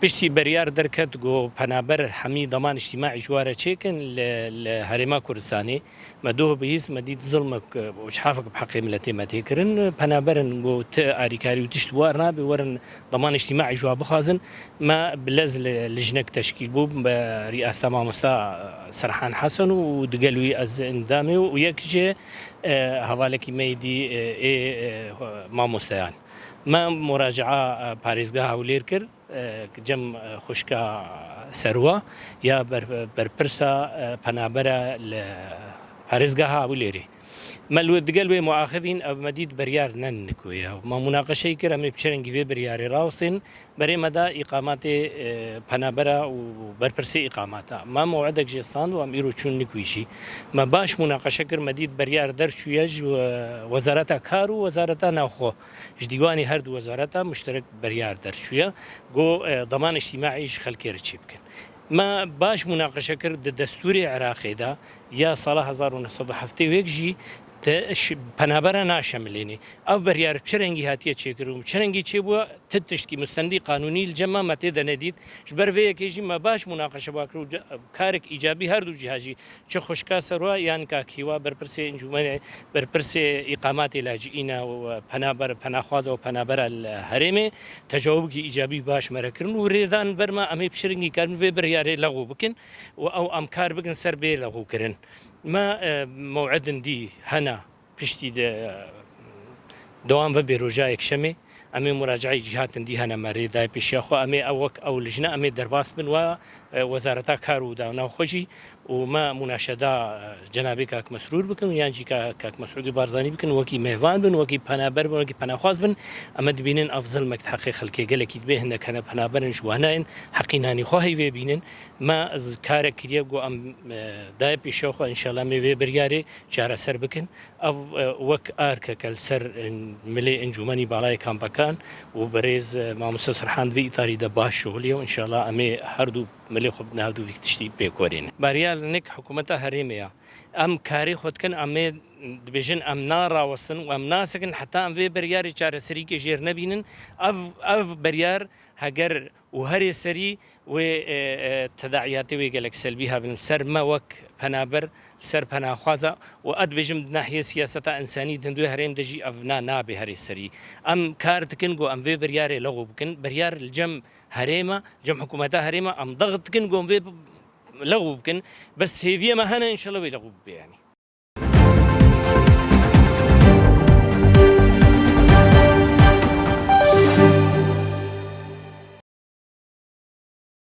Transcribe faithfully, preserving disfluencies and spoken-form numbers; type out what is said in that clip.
Piştî beryar derket ku penaber hemî daman îctîmaî ji wa re çêkin li, li Herêma Kurdistanê, me doh bihîst, me dît zilmek û cihafek bi heqê miletê me tê kirin. Penaberin ku ti arîkarî û tişt bi war nabe, werin daman îctîmaî ji wa bixwazin. Me bi lez li, lijnek teşkîl bû, bi rîyaseta mamosta Serhan Hesen û digel wî ez endamê û yek jê, e, hevalekî me yê dî, e, ê, e, mamosteyan. Me muraca'a, e, parêzgeha Hewlêr kir, e, cem, e, xwişka Serwa ya ber-, berpirsa, e, penabera li parêzgeha Hewlêrê. Me li digel wê muaxivîn, ev me dît beryar ne nik wê ya. Me munaqeşeyî kir, em ê bi çi rengî vê biryarê rawestên, berê me da îqamatê, e, penabera û berpirsê îqamata. Me mew'idek jê stand û em îro çûn nik wî jî. Me baş munaqeşe kir, me dît beryar derçûye ji we-, Wezareta Kar û Wezareta Navxwe. Ji dîwanê her du wezareta muşterek beryar derçûye. Got, e, daman îctîmaî ji xelkê re çêbikin. Me baş munaqeşe kir di destûrê Iraqê de ya sala hezar û neh sed û heftê û yek jî te ş-, penabera naşemilênê. Ev beryar bi çi rengî hatiye çêkirin û bi çi rengî çêbûye, ti tiştkî mustendî qanûnî li cem me, me tê de nedît. Ji ber vê yekê jî me baş munaqeşe ba kir û ce-, karek îcabî her du cihê jî, çi xwişka Serwa yan kak Hîwa, berpirsê encûmenê, berpirsê îqamatê lacîîna û penaber, penaxwaza û penabera li herêmê, tecawubekî îcabî baş me re kirin û rê dan ber me, em ê bi çi rengî karin vê biryarê lexû bikin û ew em kar bikin ser bê lexûkirin. Me, e, mew'idin dî hene piştî de, e, dewam ve bê roja yekşemê. Em ê muracaî cîhatin dî hene me rê daye pêşiya xwe. Em ê ew wek ew lijne em ê derbas bin wa, e, Wezareta Kar û Daw Navxwe jî û me munaşeda, e, cenabê Kak Mesrûr bikin û yan jî ka-, Kak Mesûdê Barzanî bikin, wekî mêvan bin, wekî penaber bin, wekî penaxwaz bin. Em ê dibînin ev zilmek di heqê xelkê gelekî dibe, hindek hene penaberin ji wan nayên, heqî nanî xwe heyvê bînin. Me z-, karek kiriye ku em, e, daye pêşiya xwe, înşallah em ê vê biryarê çareser bikin. Ev, e, wek arkeke li ser, e, milê Encûmenî Balayê Kampekan û berêz, e, mamoste Serhan vê îtarî de baş şixuliye û înşallah em ê her du milê xwe bi nav du vî tiştî pêk werînin. Beryar nik hikûmeta herêmê ya. Em karê xwe dikin, em ê dibêjin, em narawestin û em nasekin heta em vê beryarê çareserîkê jêr nebînin. Ev, ev beryar heger û herê serî wê, e, e, tedaiyatê wê gelek selbî hebin ser me wek penaber, ser penaxwaza û ez dibêjim di nahiyê siyaseta însanî di hin du herêm de jî ev na nabe herê serî. Em kar dikin ku em vê biryarê lexû bikin. Biryar li cem herêma, cem hikûmeta herêma em dext dikin ku em vê lexû bikin. Bes hêviyê me hene, înşallah wê lexû bibe yanî.